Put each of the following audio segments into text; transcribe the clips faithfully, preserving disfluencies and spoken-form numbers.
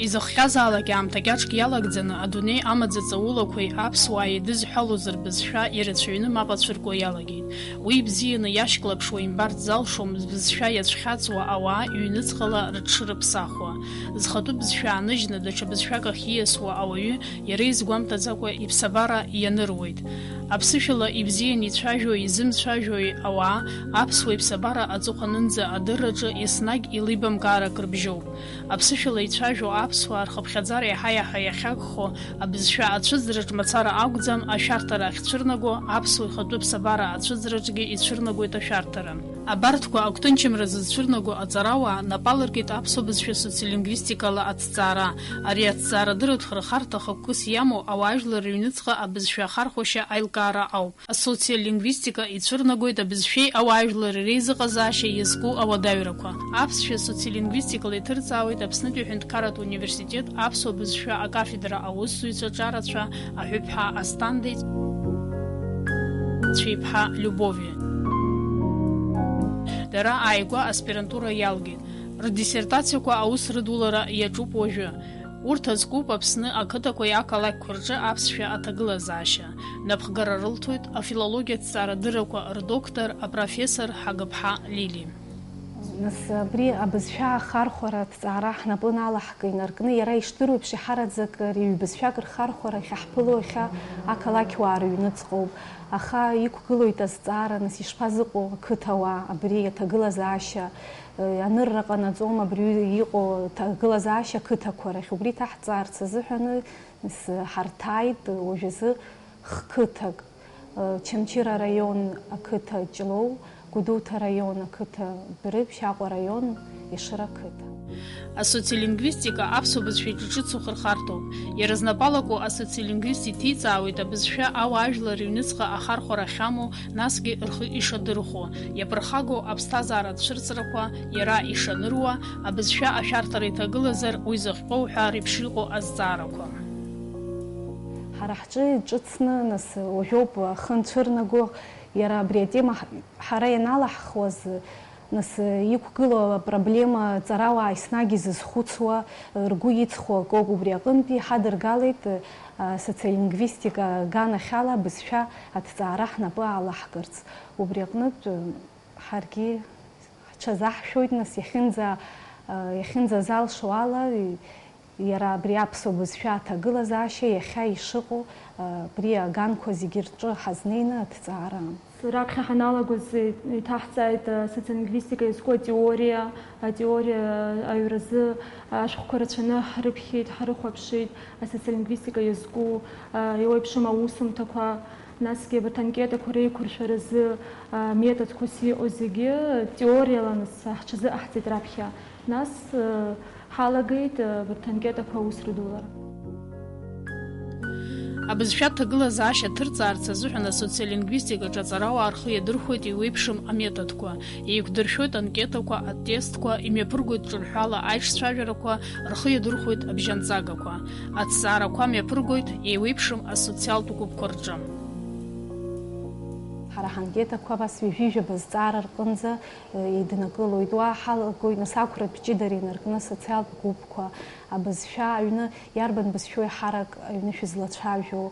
Изыхҟьазаалак аамҭа кьаҿк иалагӡаны адунеи амаӡа ҵаулақәеи аԥсуааи еидызҳәалоз рбызшәа ирацәаҩны мап ацәыркуа иалагеит. Уи ибзианы иашьклаԥшуа имбарц залшом бызшәа иацәхьаҵуа ауаа иҩныҵҟала рыҽшырыԥсахуа. Зхатәы бызшәа ааныжьны даҽа бызшәак ахь ииасуа ауаҩы иара изгәамҭаӡакәа иԥсабара ианыруеит. Аԥсышәала ибзиан ицәажәои изымцәажәои ауаа аԥсуа иԥсабара аҵыхәанынӡа адырраҿы еснагь илибамкаарак рыбжьоуп. Аԥсышәала ицәажәо аԥсуаа рхыԥхьаӡара иаҳа-иаҳа иахьагхо, абызшәа ацәыӡраҿ мацара акәӡам, ашәарҭара ахьцәырнаго, аԥсуа ихатәы ԥсабара ацәыӡраҿгьы ицәырнагоит ашәарҭара. Абарҭқәа агәҭынчымра зызцәырнаго аҵарауаа напалыркит аԥсуа бызшәа социолингвистикала аҭҵаара. Ари аҭҵаарадырратә хырхарҭа хықәкыс иамоу ауаажәлар рыҩныҵҟа абызшәа ахархәашьа аилкаара ауп. Асоциолингвистика ицәырнагоит абызшәеи ауаажәлари реизыҟазаашьа иазку ауадаҩрақәа. Аԥсшәа социолингвистикала иҭырҵаауеит Аԥснытәи аҳәынҭқарратә университет аԥсуа бызшәа акафедра аусзуҩцәа ҿарацәа Аҳәыԥҳа Асҭандеи Цәеиԥҳа Любови. Дара ааигәа аспирантура иалгеит. Рдиссертациақәа аус рыдулара иаҿуп уажәы. Урҭ азкуп Аԥсны ақыҭақәеи ақалақьқәа рҿы аԥсшәа аҭагылазаашьа. Напхгара рылҭоит афилологиатә ҭҵаарадыррақәа рдоктор, апрофессор Ҳагыԥҳа Лили. Нас абри абызшәа ахархәара аҭҵаара ҳнапы налаҳкны инаркны, иара ишдыруеиԥш, иҳараӡак ари ҩбызшәак рхархәара ахьаҳԥыло иахьа ақалақьуаа рыҩныҵҟоуп. Аха иқәгылоит азҵаара, нас ишԥазыҟоу ақыҭауаа абри аҭагылазаашьа, э, анырра ҟанаҵом абри иҟоу аҭагылазаашьа ақыҭақәа рахь? Убри иҭаҳҵаарц азыҳәаны, нас, ҳарҭааит уажәазы хқыҭак, э, Чамчыра араион ақыҭа Ҷлоу, Гәдоуҭа араион ақыҭа Дәрыԥшь, Аҟәа араион Ешыра ақыҭа. Асоциолингвистика аԥсуа бызшәа иҿы ҿыц ухырхарҭоуп. Иара знапалаку асоциолингвист иҭиҵаауеит абызшәа ауаажәлар рыҩныҵҟа ахархәара ахьамоу, насгьы рхы ишадырхәо, иаԥырхагоу аԥсҭазаара цәырҵрақәа иара ишаныруа, абызшәа ашәарҭара иҭагылазар уи зыхҟьоу ҳәа реиԥш иҟоу азҵаарақәа. Ҳара ҳҿы иҿыцны, нас, уажәоуп ахы анцәырнаго, иара абри атема ҳ-, ҳара ианалаҳхуаз, нас, иқәгылоу апроблема ҵарауаа еснагь изызхәыцуа, ргәы иҵхо акоуп. Убри аҟынтәи ҳадыргалеит, а, социолингвистика аганахьала абызшәа аҭҵаара ҳнапы алаҳкырц. Убри аҟнытә, ы, ҳаргьы ҳҽазаҳшәоит, нас, иахьынӡа-, а, иахьынӡазалшо ала, и-, Иара абри аԥсуа бызшәа аҭагылазаашьа иахьа ишыҟоу, абри аганқәа зегьы рҿы ҳазнеины аҭҵаара. Раԥхьа ҳаналагоз иҭаҳҵааит асоциолингвистика иазку атеориа, атеориа аҩразы ашәҟәқәа рацәаны ҳрыԥхьеит, ҳрыхәаԥшит, асоциолингвистика иазку, еиуеиԥшым аусумҭақәа, насгьы абарҭ анкетақәа реиқәыршәаразы аметодқәас иҟоу зегьы теориала нас ҳҽазыҟаҳҵеит раԥхьа. Нас, э, ҳалагеит, э, абарҭ анкетақәа аус рыдулара. Абызшәа ҭагылазаашьа ҭырҵаарц азыҳәан асоциолингвистикаҿы аҵарауаа рхы иадырхәоит еиуеиԥшым аметодқәа, еиқәдыршәоит анкетақәа, атестқәа, имҩаԥыргоит ҿырҳәала аиҿцәажәарақәа, рхы иадырхәоит абжьанҵагақәа. Аҭҵаарақәа мҩаԥыргоит еиуеиԥшым асоциалтә гәыԥқәа рҿы. Ҳара ҳанкетақәа абас ҩажәижәаба зҵаара рҟынӡа еиднакылоит. Уа ҳалагоит, нас, ақәратә ҷыдара инаркны асоциалтә гәыԥқәа, абызшәа аҩны, иарбан бызшәоу еиҳарак аҩны шәызлацәажәо,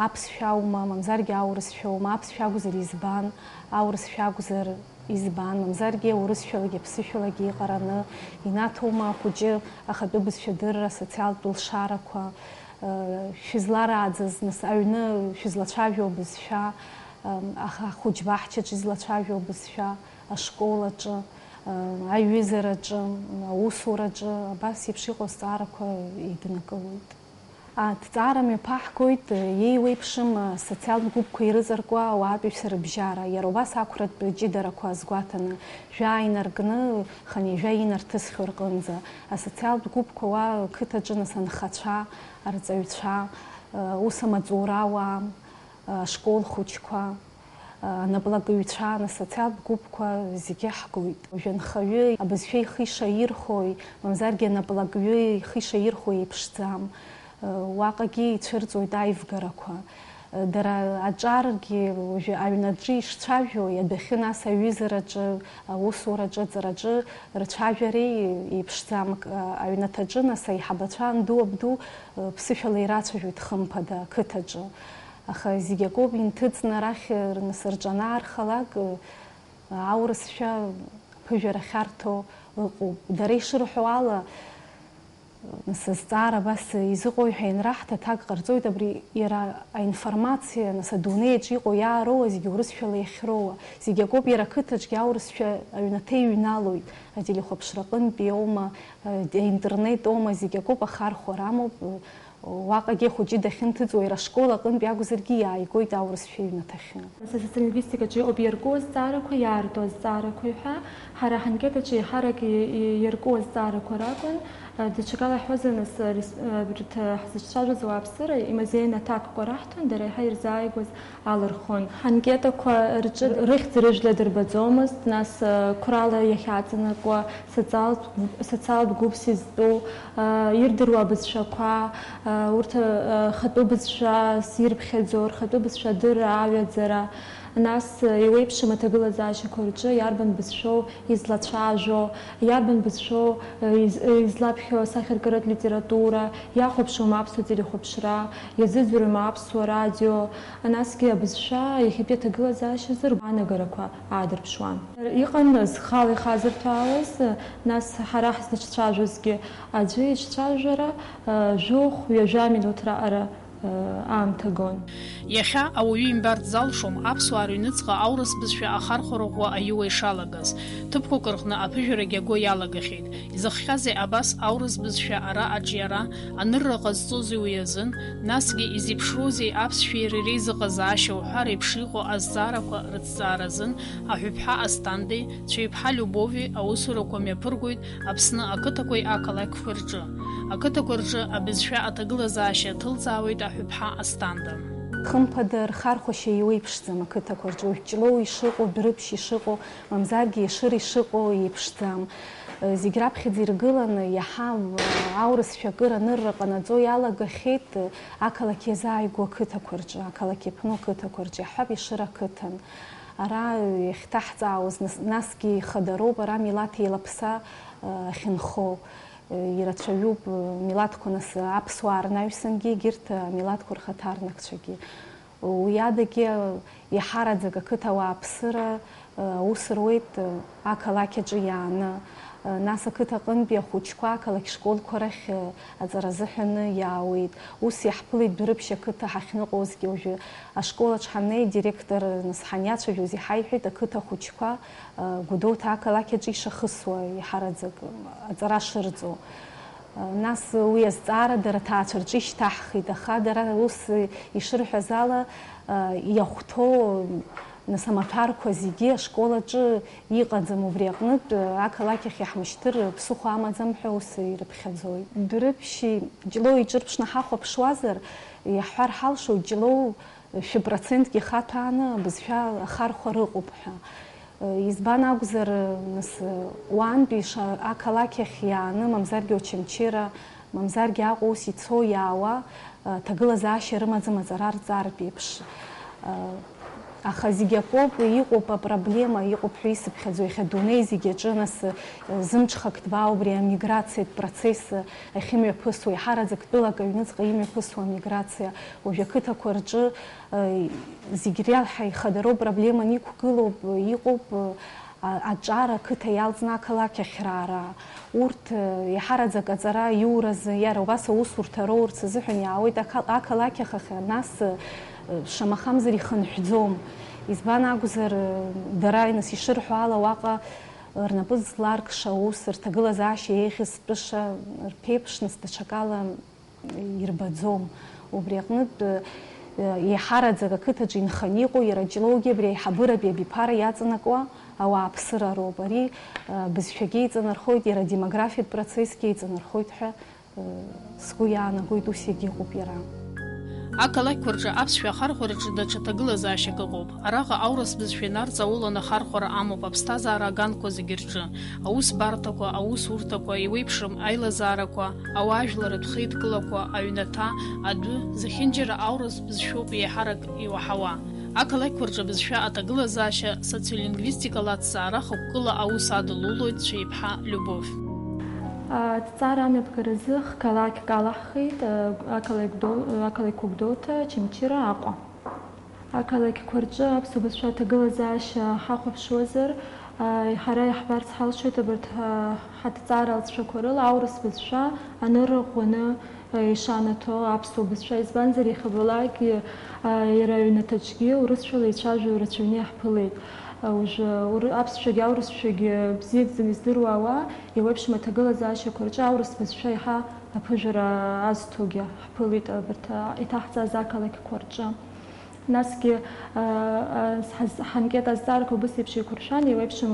аԥсшәа аума, мамзаргьы аурысшәа аума, аԥсшәа акәзар избан, аурысшәа акәзар избан, мамзаргьы аурысшәалагьы аԥсышәалагьы еиҟараны инаҭома ахәыҷы ахатәы бызшәадырра, асоциалтә лшарақәа, шәызларааӡаз, нас, аҩны шәызлацәажәо абызшәа, ахәыҷбаҳчаҿ излацәажәо абызшәа, ашкол аҿы, аиҩызараҿы, аусураҿы, абас еиԥш иҟоу азҵаарақәа еиднакылоит. Аҭҵаара мҩаԥаҳгоит, еиуеиԥшым асоциалтә гәыԥқәа ирыҵаркуа ауаатәыҩса рыбжьара, иара убас ақәратә ҷыдарақәа азгәаҭаны, жәаа инаркны, хынҩажәа инарҭысхьоу рҟынӡа, асоциалтә гәыԥқәа уа қыҭаҿы, нас, анхацәа, арҵаҩцәа, аус амаҵура ауаа, ашкол хәыҷқәа, анаплакыҩцәа, нас, асоциалтә гәыԥқәа зегьы ҳгоит. Уажәы анхаҩы абызшәа ихы ишаирхәо, мамзаргьы анаплакҩы ихы ишаирхәо еиԥшӡам. Уаҟагьы ицәырҵуеит аивгарақәа. Дара аҿаргьы уажәы аҩнаҿы ишцәажәо, иадәахьы нас аҩызараҿы, аусураҿы, аҵараҿы рцәажәареи еиԥшӡам. Аҩнаҭаҿы нас аиҳабацәа анду абду ԥсышәала ирацәажәоит, хымԥада, ақыҭаҿы. Аха зегь акоуп, инҭыҵны арахь нас рҿанаархалак, аурысшәа аԥыжәара ахьарҭо ыҟоуп. Дара ишырҳәо ала, нас азҵаара абас изыҟои ҳәа ианраҳҭа, аҭак ҟарҵоит, абри иара аинформациа, нас адунеи аҿы иҟоу иаароуа зегьы урысшәала иахьроуа. Зегь акоуп, иара ақыҭаҿгьы аурысшәа аҩнаҭа иҩналоит, ателехәаԥшра аҟынтәи аума, аинтернет аума, зегь акоуп, ахархәара амоуп. Уаҟагьы ахәыҷы дахьынҭыҵуа, иара ашкол аҟынтәи акәзаргьы иааигоит аурысшәа иҩнаҭахьы. Нас асоциолингвистикаҿы иҟоуп иарку азҵаарақәа, иаарту азҵаарақәа ҳәа. Ҳара ҳанкетаҿы еиҳарак и-, и-, иарку азҵаарақәа ракәын. Даҽакала иаҳҳәозар, нас, рес-, урҭ ҳзыҿцәажәоз ауааԥсыра имазеины аҭакқәа раҳҭон, дара еиҳа ирзааигәаз алырхон. Ҳанкетақәа рҿы рыхьӡ-рыжәла дырбаӡомызт, нас, қәрала иахьаҵанакуа, социалтә, социалтә гәыԥс изтәу, ирдыруа абызшәақәа, урҭ, хатәы бызшәас ирыԥхьаӡо, рхатәы бызшәа адырра, аҩаӡара, нас, еиуеиԥшым аҭагылазаашьақәа рҿы иарбан бызшәоу излацәажәо, иарбан бызшәоу, из-, излаԥхьо асахьаркыратә литература, иахәаԥшуама аԥсуа телехәаԥшра, иазыӡырҩуама аԥсуа радио, насгьы абызшәа иахьатәи аҭагылазаашьазы ргәаанагарақәа аадырԥшуан. Иҟан зхала ихазырҭәаауаз, нас ҳара ҳзыҿцәажәозгьы аӡәы иҿцәажәара, жәохә, ҩажәа минуҭ раҟара, аамҭа гон. Иахьа ауаҩы имбарц залшом аԥсуаа рыҩныҵҟа аурыс бызшәа ахархәара ӷәӷәа аиуа ишалагаз. Ҭыԥқәак рҟны аԥыжәарагьы аго иалагахьеит. Изыхҟьазеи абас аурыс бызшәа ара аҿиара, анырра ҟазҵозеи уи азын, насгьы изеиԥшроузеи аԥсшәеи иареи реизыҟазаашьа уҳәа реиԥш иҟоу азҵаарақәа рыҭҵааразын Аҳәыԥҳа Асҭандеи Цәеиԥҳа Любови аусурақәа мҩаԥыргоит Аԥсны ақыҭақәеи ақалақьқәеи рҿы. Ақыҭақәа рҿы абызшәа аҭагылазаашьа ҭылҵаауеит Аҳәыԥҳа Асҭанда. Хымԥада, рхархәашьа еиуеиԥшӡам ақыҭақәа рҿы, уажә Ҷлоу ишыҟоу, Дәрыԥшь ишыҟоу, мамзаргьы Ешыра ишыҟоу еиԥшӡам. Зегь раԥхьаӡа иргыланы, иаҳа аурысшәа акыр анырра ҟанаҵо иалагахьеит ақалақь иазааигәоу ақыҭақәа рҿы, ақалақь иаԥну ақыҭақәа рҿы, иаҳҳәап, Ешыра ақыҭан. Ара иахьҭаҳҵаауаз, нас, насгьы ихадароуп, ара милаҭ еилаԥса, э, ахьынхо. Э, ирацәаҩуп, э, милаҭқәа, нас, аԥсуаа рнаҩсангьы, егьырҭ, э, амилаҭқәа рхаҭарнакцәагьы. Уи адагьы, э, иаҳараӡак ақыҭа ауааԥсыра, э, аус руеит, э, ақалақь аҿы иааны. Э, нас ақыҭа аҟынтәи ахәыҷқәа ақалақь школқәа рахь, э, аҵара азыҳәаны иаауеит. Ус иаҳԥылеит Дәрыԥшь ақыҭа ҳахьныҟәозгьы. Уажәы ашкол аҿы ҳаннеи, адиректор, нас, ҳаниацәажәоз, иҳаиҳәеит ақыҭа ахәыҷқәа, э, Гәдоуҭа ақалақь аҿы ишахысуа, иаҳараӡак, м, аҵара шырҵо. Э, нас уи азҵаара дара аҭаацәа рҿы ишьҭаҳхит, аха дара ус ишырҳәаз ала, э, иахәҭоу, нас, амаҭәарқәа зегьы ашкол аҿы иҟаӡам, убри аҟнытә, э, ақалақь ахь иаҳмышьҭыр ԥсыхәа амаӡам ҳәа ус ирыԥхьаӡоит. Дәрыԥшьи Ҷлоу иҿырԥшны ҳахәаԥшуазар, иаҳҳәар ҳалшоит, Ҷлоу шәы процентгьы ихаҭәааны абызшәа ахархәара ыҟоуп ҳәа. Избан акәзар, нас, уаантәи ша-, ақалақь ахь иааны, мамзаргьы Очамчыра, мамзаргьы Аҟәа ус ицо-иаауа, ҭагылазаашьа рымаӡам аҵара рҵартә еиԥш. Аха зегь акоуп, иҟоуп апроблема, иҟоуп ҳәа исыԥхьаӡо, иахьа адунеи зегь аҿы, нас, зымҽхак ҭбаа убри амиграциатә процесс ахьымҩаԥысуа, иаҳараӡак тәылак аҩныҵҟа имҩаԥысуа амиграциа, уажә ақыҭақәа рҿы, зегь реиҳа ихадароу проблеман иқәгылоуп, иҟоуп, а-, аҿар ақыҭа иалҵны ақалақь ахь раара. Урҭ, э, иаҳараӡак аҵара иуразы, иара убас аусурҭа роурц азыҳәан иаауеит ақа-, ақалақь ахахьы, нас, э, шамахамзар ихынҳәӡом. Избан акәзар, э, дара, нас, ишырҳәо ала, уаҟа рнапы зларкша аус, рҭагылазаашьа еиӷьызтәыша рԥеиԥш, нас, даҽакала ирбаӡом. Убри аҟнытә, э, еиҳараӡак ақыҭаҿы инханы иҟоу иара Ҷлоугьы абри аиҳабыратәи абиԥара иаҵанакуа ауааԥсыра роуп. Ари, э, бызшәагьы еиҵанархоит, иара адемографиатә процессгьы еиҵанархоит ҳәа, э, сгәы иаанагоит, ус иагьыҟоуп иара. Ақалақьқәа рҿы аԥсшәа ахархәараҿы даҽа ҭагылазаашьак ыҟоуп. Араҟа аурыс бызшәа инарҵауланы ахархәара амоуп аԥсҭазаара аганқәа зегьы рҿы. Аусбарҭақәа, аусурҭақәа, еиуеиԥшым аилазаарақәа, ауаажәларратә хеидкылақәа, аҩнаҭа, адәы, зехьынџьара аурыс бызшәоуп еиҳарак иуаҳауа. Ақалақьқәа рҿы абызшәа аҭагылазаашьа социолингвистикала аҭҵаара хықәкыла аус адылулоит Цәеиԥҳа Любовь. Аҭҵаара амҩаԥгаразы хқалақьк алаҳхит, ақалақь Гәдоу-, ақалақь Гәдоуҭа, Очамчыра, Аҟәа. Ақалақьқәа рҿы аԥсуа бызшәа аҭагылазаашьа ҳахәаԥшуазар, ҳара иаҳбарц ҳалшоит абарҭ ҳаҭҵаара алҵшәақәа рыла аурыс бызшәа анырра ӷәӷәаны ишанаҭо аԥсуа бызшәа, избанзар, иахьабалак, иара аҩнаҭаҿгьы урысшәала ицәажәо рацәаҩны иаҳԥылеит. Уажәы ур-, аԥсшәагьы аурысшәагьы бзиаӡаны издыруа ауаа, еиуеиԥшым аҭагылазаашьақәа рҿы аурыс бызшәа еиҳа аԥыжәара азҭогьы ҳԥылеит абарҭ иҭаҳҵаз ақалақьқәа рҿы. Насгьы, а, а, ҳаз-, ҳанкета азҵаарақәа убыс еиԥш еиқәыршәан, еиуеиԥшым,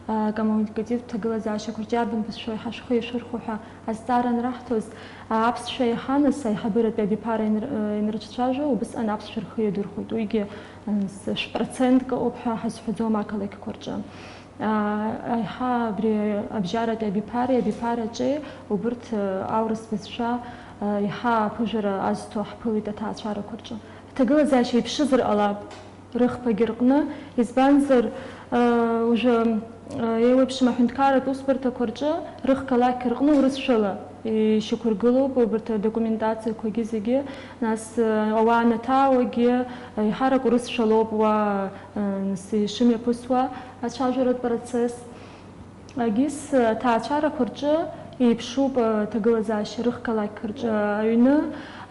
а, коммуникативтә ҭагылазаашьақәа рҿы иарбан бызшәоу еиҳа шәхы иашәырхәо ҳәа азҵаара анраҳҭоз, а, аԥсшәа еиҳа, нас, аиҳабыратәи абиԥара инр-, э, инрыҿцәажәо, убысҟан аԥсшәа рхы иадырхәоит. Уигьы, м, с-, шә-процентк ыҟоуп ҳәа ҳазҳәаӡом ақалақьқәа рҿы. А, аиҳа абри абжьаратәи абиԥареи абиԥараҿы убырҭ, э, аурыс бызшәа, э, еиҳа аԥыжәара азҭо ҳԥылеит аҭаацәарақәа рҿы. Аҭагылазаашьа иԥшызар ҟалап рыхԥагьы рҟны, избанзар, э, уажәы, э, еиуеиԥшым аҳәынҭқарратә усбарҭақәа рҿы рыхқалақь рҟны урысшәала ишьақәыргылоуп убарҭ адокументациақәагьы зегьы, нас, э, ауаа анаҭаауагьы, э, еиҳарак урысшәалоуп уа, э, нас ишымҩаԥысуа ацәажәаратә процесс. Агьыс аҭаацәарақәа рҿы еиԥшуп аҭагылазаашьа рыхқалақьқәа рҿы аҩны,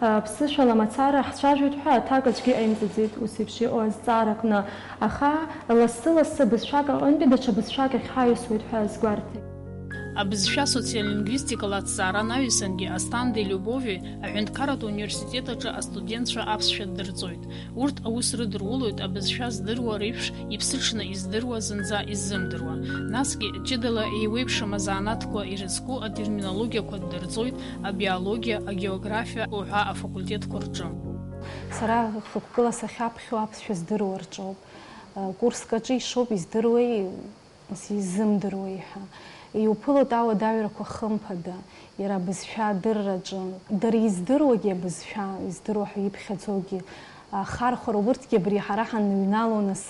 аԥсышәала мацара ҳцәажәоит ҳәа аҭак аӡәгьы ҟаимҵаӡеит ус еиԥш иҟоу азҵаара аҟны, аха лассы-лассы бызшәак аҟынтәи даҽа бызшәак ахь ҳаиасуеит ҳәа азгәарҭеит. Абызшәа социолингвистикала аҭҵаара анаҩсангьы Асҭандеи Любови аҳәынҭқарратә университет аҿы астудентцәа аԥсшәа ддырҵоит. Урҭ аус рыдырулоит абызшәа здыруа реиԥш иԥсыҽны издыруа зынӡа иззымдыруа. Насгьы, ҷыдала еиуеиԥшым азанааҭқәа ирызку атерминологиақәа ддырҵоит абиологиа, агеографиа уҳәа афакультетқәа рҿы. Сара хықәкыла сахьаԥхьо аԥсшәа здыруа рҿоуп. Курск аҿы ишоуп, издыруеи? Ус изымдыруеи ҳәа. Иуԥылоит ауадаҩрақәа хымԥада, иара абызшәа адырраҿы. Дара издыруагьы абызшәа, издыруа ҳәа иԥхьаӡогьы, ахархәара, урҭгьы абри ҳара ҳаныҩнало, нас,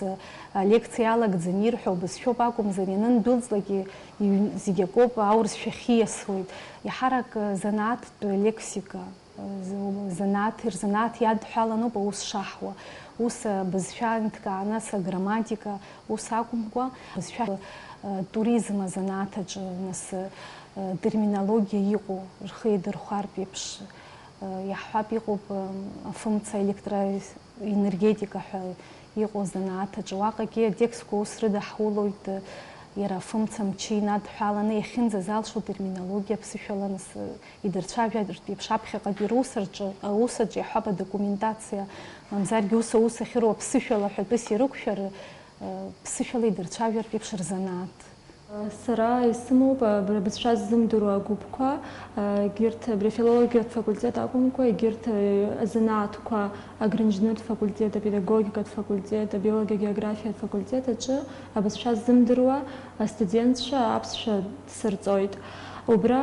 алекциа иалагӡаны ирҳәо абызшәоуп акәымзар, ианындәылҵлак, иҩ-, зегь акоуп, аурысшәа ахьиасуеит. Иаҳарак занааҭтә лексика. Занааҭ, рзанааҭ иадҳәаланоуп аус шаҳуа. Ус, абызшәа инҭкааны, ас аграмматика, ус акәымкәа, абызшәа, э, туризм азанааҭ аҿы, нас, э, терминологиа иҟоу, рхы еидырхәартә еиԥш, э, иаҳҳәап, иҟоуп, э, афымца, электроэнергетика ҳәа иҟоу азанааҭ аҿы. Уаҟагьы атекстқәа ус рыдаҳулоит, э, иара афымца мчы инадҳәаланы иахьынӡазалшо терминологиа ԥсышәала, нас, э, идырцәажәартә еиԥш аԥхьаҟатәи рус рҿы, аус аҿы иаҳҳәап, адокументациа, мамзаргьы ус аус ахьыруа ԥсышәала ҳәатәыс ирықәшәар, э, ԥсышәала идырцәажәартә еиԥш рзанааҭ. Сара исымоуп, э, бра-, бызшәа ззымдыруа агәыԥқәа, э, егьырҭ абри афилологиатә факультет акәымкәа, егьырҭ, э, азанааҭқәа, агрынџьнытә факультет, апедагогикатә факультет, абиологиа-географиатә факультет аҿы абызшәа ззымдыруа астудентцәа аԥсшәа сырҵоит. Убра,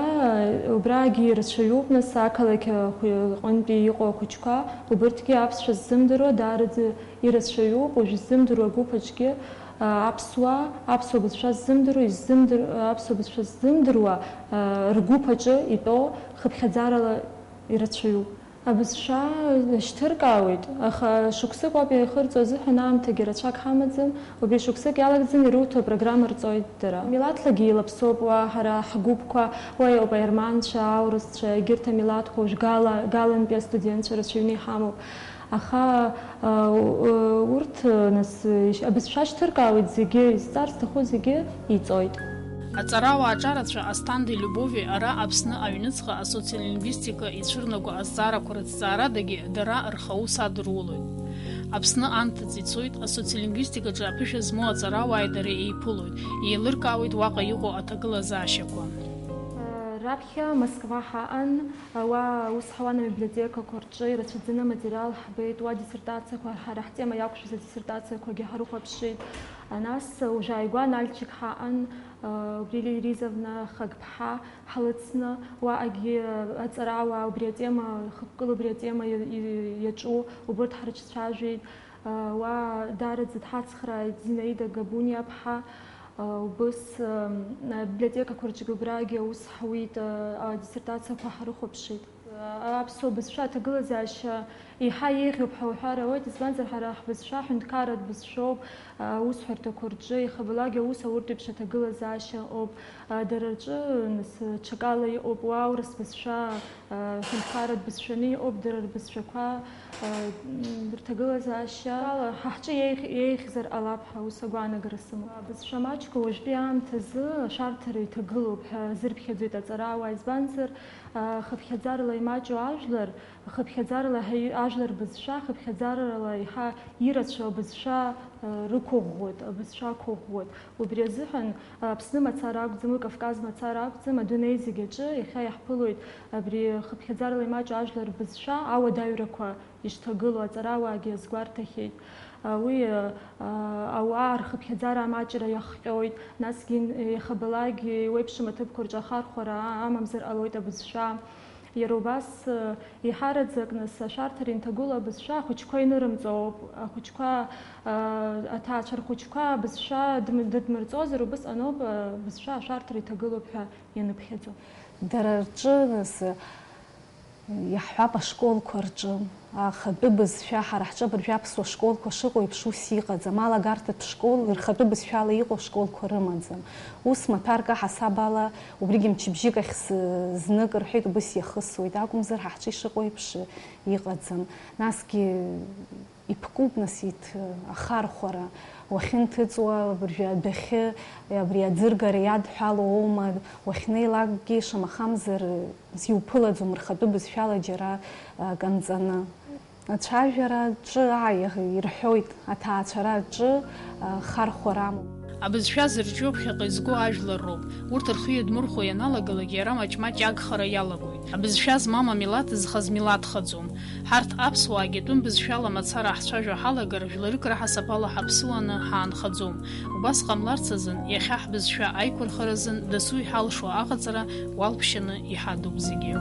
убрагьы ирацәаҩуп, нас, ақалақь ахәы-, аҟынтәи иҟоу ахәыҷқәа, убырҭгьы аԥсшәа ззымдыруа даараӡа ирацәаҩуп, уажә ззымдыруа агәыԥ аҿгьы, а, аԥсуаа, аԥсуа бызшәа ззымдыруа, иззымдыр-, аԥсуа бызшәа ззымдыруа, а, ргәыԥ аҿы итәоу хыԥхьаӡарала ирацәаҩуп. Абызшәа шьҭыркаауеит, аха шықәсык уаб иахырҵо азыҳәан аамҭагьы рацәак ҳамаӡам, убри шықәсык иалагӡаны ируҭо апрограмма рҵоит дара. Милаҭлагьы еилаԥсоуп уа ҳара ҳгәыԥқәа, уа иҟоуп аерманцәа, аурысцәа, егьырҭ амилаҭқәа, уажә Гала, Галантәи астудентцәа рацәаҩны иҳамоуп. Аха, а, у-, урҭ, нас, ишь-, абызшәа шьҭыркаауеит зегьы, изҵар зҭаху зегьы иҵоит. Аҵарауаа аҿарацәа Асҭандеи Любови ара Аԥсны аҩныҵҟа асоциолингвистика ицәырнаго азҵаарақәа рыҭҵаарадагьы дара рхаус адырулоит. Аԥсны анҭыҵ ицоит, асоциолингвистикаҿы аԥышәа змоу аҵарауааи дареи еиԥылоит, еилыркаауеит уаҟа иҟоу аҭагылазаашьақәа. Раԥхьа Москва ҳаҟан, уа аус ҳауан абиблиотекақәа рҿы, ирацәаӡаны аматериал ҳбеит, уа диссертациақәа, ҳара ҳтема иақәшәаз адиссертациақәагьы ҳрыхәаԥшит. Нас уажә ааигәа Нальчик ҳаҟан, убри Лилия Ризовна Хагԥҳа ҳлыцны, уаҟагьы аҵарауаа убри атема, хықәкыла убри атема иа-, иа-, иаҿу убырҭ ҳрыҿцәажәеит. Уа даараӡа дҳацхрааит Зинаида Габуниаԥҳа. Убыс, м, абиблиотекақәа рҿгьы убрагьы аус ҳуит, адиссертациақәа ҳрыхәаԥшит. Аԥсуа бызшәа аҭагылазаашьа еиҳа еиӷьуп ҳәа уҳәар ауеит, избанзар, ҳара ҳбызшәа ҳәынҭқарратә бызшәоуп, аусҳәарҭақәа рҿы, иахьабалак аус ауртә еиԥш аҭагылазаашьа ыҟоуп. Дара рҿы, нас, ҽакала иҟоуп, уа аурыс бызшәа, ҳәынҭқарратә бызшәаны иҟоуп, дара рбызшәақәа, м, рҭагылазаашьа ала ҳа ҳҿы еиӷь-, еиӷьзар ҟалап ҳәа ус агәаанагара сымоуп. Абызшәа маҷқәа уажәтәи аамҭазы ашәарҭара иҭагылоуп ҳәа азырԥхьаӡоит аҵарауаа, избанзар, хыԥхьаӡарала имаҷу ажәлар, хыԥхьаӡарала ҳаи-, ажәлар бызшәа, хыԥхьаӡарала еиҳа ирацәоу абызшәа, рықәыӷәӷәоит, абызшәа ақәыӷәӷәоит. Убри азыҳәан, Аԥсны мацара акәӡам, уи Кавказ мацара акәӡам, адунеи зегь аҿы иахьа иаҳԥылоит абри хыԥхьаӡарала имаҷу ажәлар рбызшәа ауадаҩрақәа ишҭагылоу аҵарауаагьы азгәарҭахьеит. Уи, а, ауаа рхыԥхьаӡара амаҷра иахҟьоит, насгьы иахьабалак еиуеиԥшым аҭыԥқәа рҿы ахархәара амамзар ҟалоит абызшәа. Иара убас, еиҳараӡак, нас, ашәарҭара инҭагылоу абызшәа ахәыҷқәа инырымҵоуп. Ахәыҷқәа, аҭаацәа рхәыҷқәа абызшәа дым-, дыдмырҵозар, убысҟаноуп абызшәа ашәарҭара иҭагылоуп ҳәа ианыԥхьаӡо. Дара рҿы, нас, иаҳҳәап, ашколқәа рҿы, ахатәы бызшәа, ҳара ҳҿы абыржәы аԥсуа школқәа шыҟоу еиԥш ус иҟаӡам, алагарҭатә школ рхатәы бызшәала иҟоу школқәа рымаӡам. Ус маҭәарк аҳасаб ала, убригьы мчыбжьык ахь з-, знык рҳәеит, убыс иахысуеит, акәымзар ҳа ҳҿы ишыҟоу еиԥш иҟаӡам. Насгьы иԥкуп, нас, иҭ-, ахархәара, уахьынҭыҵуа абыржәы адәахьы, абри аӡыргара иадҳәалоу оума, уахьнеилакгьы, шамахамзар, иуԥылаӡом рхатәы бызшәала џьара, а, канҵаны. Ацәажәара аҿы, ааи, ирҳәоит, аҭаацәара аҿы, а, хархәара амоуп. Абызшәа зырҿио ԥхьаҟа изго ажәлар роуп. Урҭ рхы иадмырхәо ианалагалак, иара маҷ-маҷ агхара иалагоит. Абызшәа змам амилаҭ зхаз милаҭхаӡом. Ҳарҭ аԥсуаагьы атәым бызшәала мацара ҳцәажәо ҳалагар, жәларык раҳасабала ҳаԥсуаны ҳаанхаӡом. Убас ҟамларц азын, иахьа ҳбызшәа аиқәырхаразын дасу иҳалшо аҟаҵара уалԥшьаны иҳадуп зегьы.